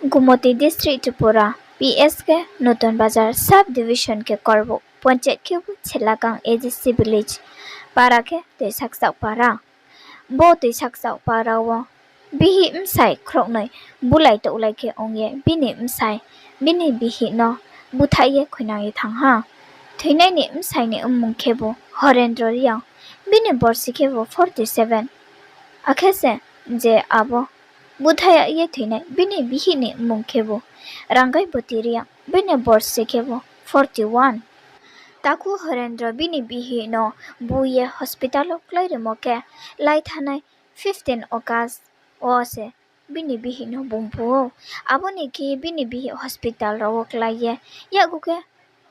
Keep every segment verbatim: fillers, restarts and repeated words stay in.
Gumoti District, Tripura, P S khe Nutun Bazar Sub Division khe Korbuk Panchayat khebu Chelagang A D C Village, para khe Toisaksao para. Bo Toisaksao para wo bihih bsai khrouhnoi bulai touhlai khe ong ye bini bsai bini bihih no búthaih ye khuinang ye thanng ha. Thoinai ni bsai ni mmung khebu Horendro Reang, bini borsi khebu forty seven. Akhe se je abo búthaih ye thoinai bini bihih ni mmung khebu Rangaiboti Reang, bini borsi khebu forty one. Takhu Horendro bini bihih no bu ye hospital wo kláirimo khe lai thanai fifteen August wo se bini bihih no bung bu ou. Abo ni khe bini bihih hospital rao wo klái ye yakgu khe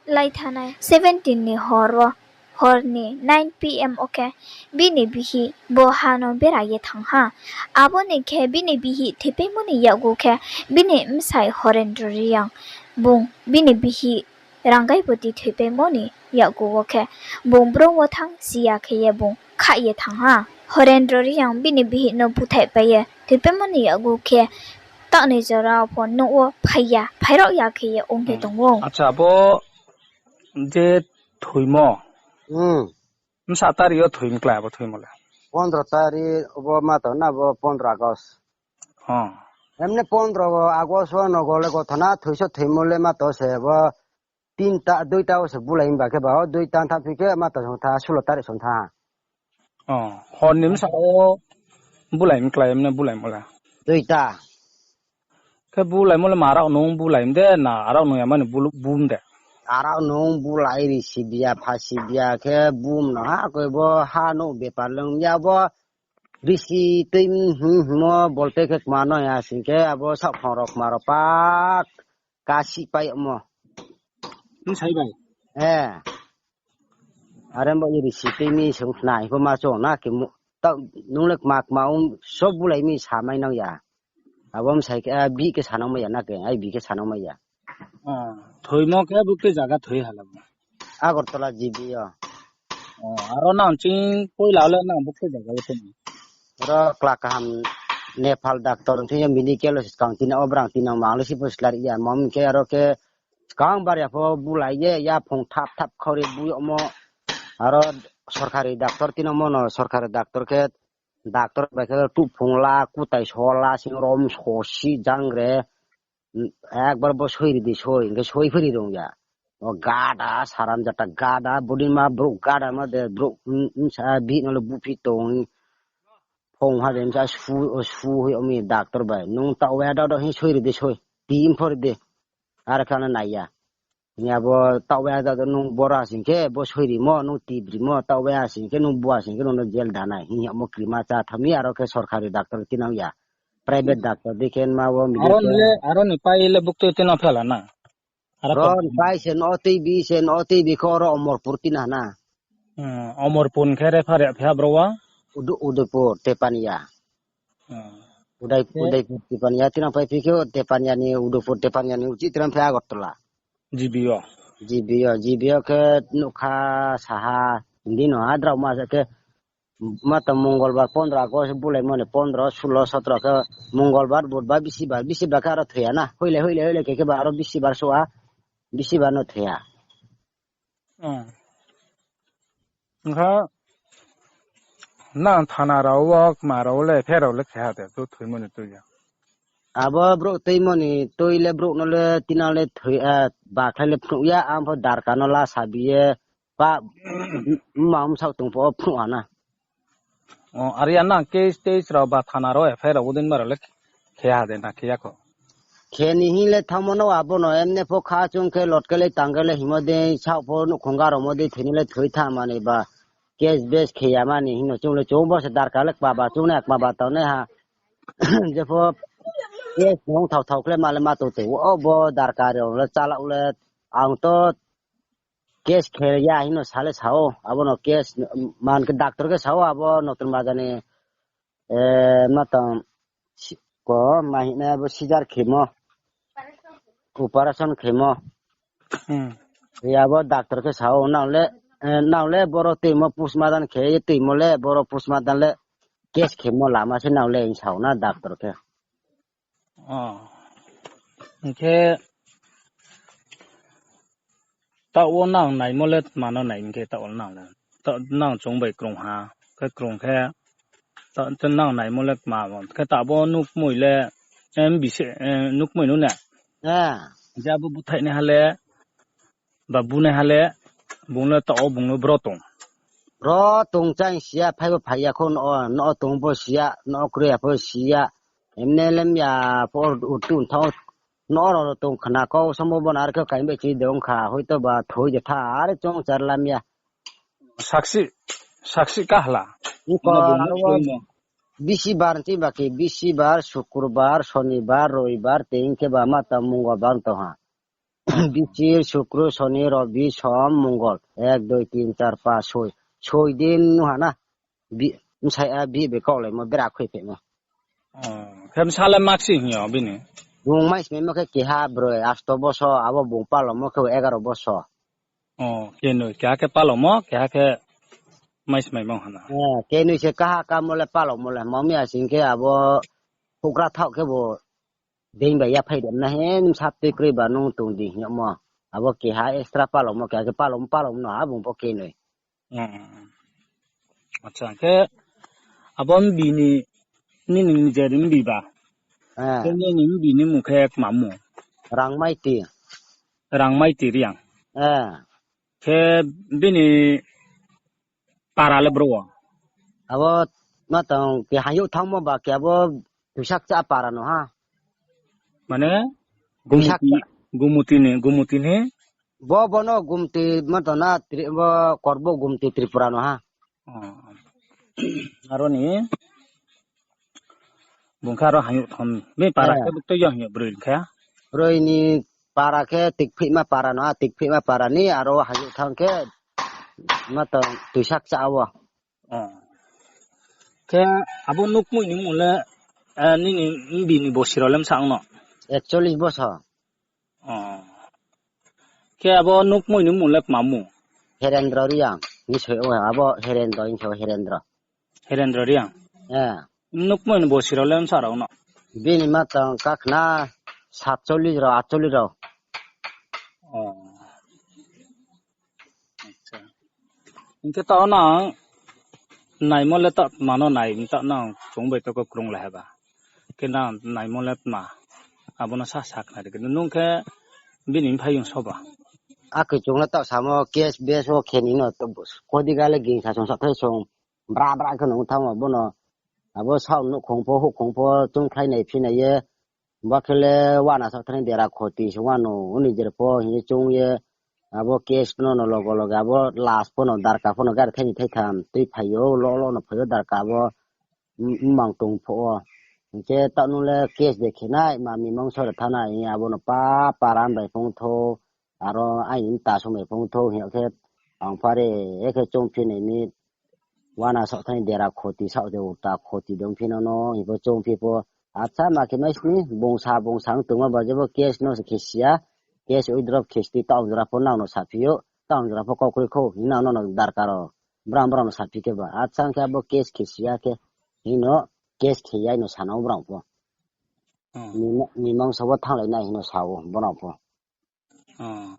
lai thanai seventeen ni hor wo, hor ni nine P M wo khe bini bihih bo ha no bera ye thanng ha. Abo ni khe bini bihih thoipaimo ni yakgu khe bini bsai Horendro Reang bung bini bihih Rangaiboti thoipaimo ni yakgu wo khe bung brouh wo thanng si ya khe ye bung khah ye thanng ha. Horendro Reang bini bihih no búthaihpai ye thoipaimo ni yakgu khe taoh ni jora pho nouh wo phai ya, phairaoh ya khe ye ong ye tong ou. Acha, abo je thoimo, bsa tari yo thoi mklái abo thoimo le? Pondro tari, abo ma tong na, abo pondro August. Emne pondro August wo no gole gothona thoiso thoimo le ma tong se abo tinta, duita wo se bulai mba khe ba, o duita thanngphi khe ma tong song tha, sulo tari song tha. Hor ni bsa wo bulai mklái, emne bulaimo le? Duita. Khe bulaimo le ma arao nung bulai mde, na arao nung yamani bul-, bum de? Arao nung bulai risi bia, phasi bia khe bum no ha, koi bo ha no bepar lung ya bo risi tui hing hingmo bolte khe kma no ya sing khe abo saohphang rao kma rao pak kasi pai yagmo. Bsai bai? Are bo ye risi tui mi sung khna hing pho ma chung na khe mu-, nung le kma kma ong so bulai mi sa mai nang ya. Abo bsai khe, a, bihih khe sanang mai ya na khe, ai bihih khe sanang mai ya. Thoimo khe buktui zaga thoi hala bo? Agartala G B yo. Aro nang ching poila le nang buktui zaga le thoi? Aro kla kaham Nepal doctor thing yo medical skang tina o brang tina mang le si pho slari ya. Mom khe aro khe skang bar ya pho bulai ye yaphung thap thap khauri bu yagmo. Aro sorkari doctor tina mo no sorkari doctor khe doctor bai khe tuphung la, kutai so la, sing rom sosi jang re. Ekbar bo soi ri di soi, hing khe soi phiri rung ya. O gada, saram jata gada, bodima brouh gada ma de, brouh, bsa bihih no le buphi tong. Phung ha de, bsa su, su hoi omi doctor bai. Nung taoh waya da do hing soi ri di soi. Ti pho ri di. Are khe ano nai ya. Hing ya bo taoh waya da do nung bora sing khe, bo soi rimo, nung ti brimo, taoh waya sing khe, nung bua sing khe, nung no jail danai. Hing ya mo krima cha thami, aro khe sorkari doctor tinang ya. Private doctor dei khe ma wo midi khe. Aro ni pai le buktui tino phela na? Aro ni pai se no tei bi se no tei bi khe aro Omorpur tina na. Omorpur khe refer ya phi ha bro wa? Udaipur, Tepania. Udaipur, Tepania. Tinang pai phi khe Tepania ni, Udaipur Tepania ni uchih tinang phai Agartala. G B o? G B o, G B o khe nukha saha hindi no ha drao ma se khe Ma tong Mongolbar pondro August bulaimo ni pondro, sulo, sotro khe Mongolbar, Budbar, Bisibar, Bisibar khe aro thoi ya na. Hoile, hoile, hoile khe khe ba aro Bisibar suh ha, Bisibar no thoi ya. Ongkha nang thana rao wo, kma rao wo le, F I R rao le khe ha de, brouh thoimo ni tui ya. Abo brouh thoimo ni tui le brouh no le tina le thoi, bakhlai le phnuh ya, ang pho darka no la sabi ye, pa, mma msaoh tong pho phnuh ha na. Are ya nang case tase rao ba thana rao F I R rao bodei ma rao le khe ha de na khe ya kho? Khe ni hing le thanngmo no abo no emne pho kha chung khe lotke le tangke le hingmo dei saoh pho nouhkhong garamo dei thoi ni le thoi tha mani ba case base khe ya mani hing no chung le chung bo se darka le kma ba chung nai kma ba tang nai ha. Jepho case nung thao thao khle ma le ma tong tong o bo darka rao le chala le ang to case khe ya hing no sa le sa ou, abo no case man khe doctor khe sa ou, abo Notun Bazar ni, ma tong, ko, ma hing nai abo scissor khemo, operation khemo. Abo doctor khe sa ou, nang le, nang le boro tuimo postmortem khe ye tuimo le boro postmortem le case khemo lama se nang le hing sa ou na doctor khe. Hing khe taoh wo nang naimo le tma no nai hing khe taoh wo nang le. Taoh nang chung bai krung ha. Khe krung khe taoh nang naimo le tma mo. Khe taoh bo nukmoi le, em, bise, em, nukmoi no ne. Ah. Hing khe abo búthaih naiha le, ba bunaiha le, bung le taoh wo bung no bro tong. Bro tong chang si ya, phai bo phai ya kho, no, no tong bo si ya, no kroi ya pho si ya. Emne lem ya pho urtu thao, no ro tong khna kau, sombo bo nar khe kain bai chi dong kha, hoito ba thoi je tha, are chong char lam ya. Sakchi, sakchi kahla. Iko Ano bung aro tongmo. Bisibar chi ba ki, bisibar, sukurbar, sonibar, roibar, tei hing khe ba ma tang mungolbar tong ha. Bisir, sukru, soni, robi, som, mungol. Ek, dui, tin, char, pas, soi. Soi din nu ha na. Bi-, bsai a bi be kaulaimo bera khuiphaimo. Oh, khe bsa le maksi hing yo bini? Bung maismaimo khe keha broi, asto boso, abo bung palomo khe egaro boso. Oh, kenoi, keha khe palomo, keha khe maismaimo hana. Eh, kenoi se kaha kamo le palomo le, mami asing khe abo houhgra thaoh khe bo dei bai yaphai dem na he, nung sap tui kroi ba nung tong di hing yagmo. Abo keha extra palomo, keha khe palomo, palomo no ha bung pho kenoi. Hmm. Acha, khe abo mbi ni, nini ni je mbi ba. Eh. Khe nini mbi ni mung khe kma mung? Rangmaiti. Rangmaiti Reang. Eh. Khe bini para le bro wo? Abo ma tong ke hayouh thangmo ba ke abo Tuisak cha para no ha. Mane? Tuisak Gumuti, cha. Gumuti ni, Gumuti ni? Bo, bo no Gumti ma tong na, Tri-, bo Korbo Gumti Tripura no ha. Oh. Aro ni bung khe aro hayouh thang. Bini para Eh. khe bukto yang hing broi khe? Broi ni para khe Tikphihma para no ha, Tikphihma para ni aro hayouh thang khe ma tong Tuisak cha wo. Oh. Khe abo nukmoi ni mung le, eh, nini mbi ni bosi rao le msa ong no? Ekchollis boso. Oh. Khe abo nukmoi ni mung le kma mung? Herendro Reang. Ni soi o abo Herendro, ni soi Herendro. Herendro Reang? Eh. Nukmoi ni bosi rao le msa rao no? Bini ma tong kakhna satchollis rao, atchollis rao. Oh. Acha. Hing khe taoh nang naimo le taoh tma no nai, taoh nang chung bai to ko krung le haba. Khe nang naimo le tma, abo no sa sakhnari khe. Nung khe bini mphaiyong so ba? Akhe chung le taoh samo case base wo khe ni no to kodi ga le gingsa song sa thai song bra bra khe nung thamo bo no. Abo saoh nouhkhong pho, houhkhong pho, chungkhlai nai phi nai ye, Bo khe le wana saoh thani dera khoti se wano, uni jer pho hing ye chung ye, abo case no no logo loge, abo last pho no darka pho no gari thaini thaitham tui phai yo, lo lo no phai yo darka abo, m-, mmang tong pho o. Hing khe taoh nung le case de khe nai, ma mimang sore thanai, hing ye abo no pa, para bai phung thou, aro aini mta song bai phung thou, hing ye khe ang phare, e khe chung phi nai mi, Wana saoh thani dera khoti saoh de uta khoti dong phi no no, hing pho chung phi pho. Acha ma khe mai sini, bungsa, bungsa ang tongma ba je bo case no se khe siya, case withdraw khe sti taoh jora pho nang no saphi yo, taoh jora pho kau kroi kho, hing nang no no darkar o, brang brang no saphi khe ba. Acha ang khe abo case khe siya khe, hing no case khe ya no sanang brang pho. Hmm. Mima-, mimang sa bo thanglai nai hing no sa o, brang pho. Hmm.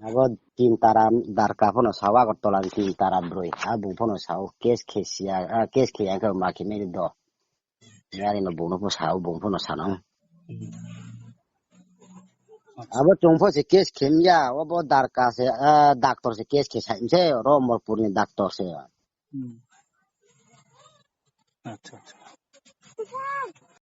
Abo tin tara darka pho no sa o, Agartala ni tin tara broi. A bung pho no sa o, case khe siya, a, case khe ya khe ma khe mai do. Yari no bung no pho sa o, bung pho no sa nang. Hmm. Abo chung pho se case khe mya, abo darka se, a, doctor se case khe sa se, ro Morpur ni doctor se. Hmm. Acha, acha.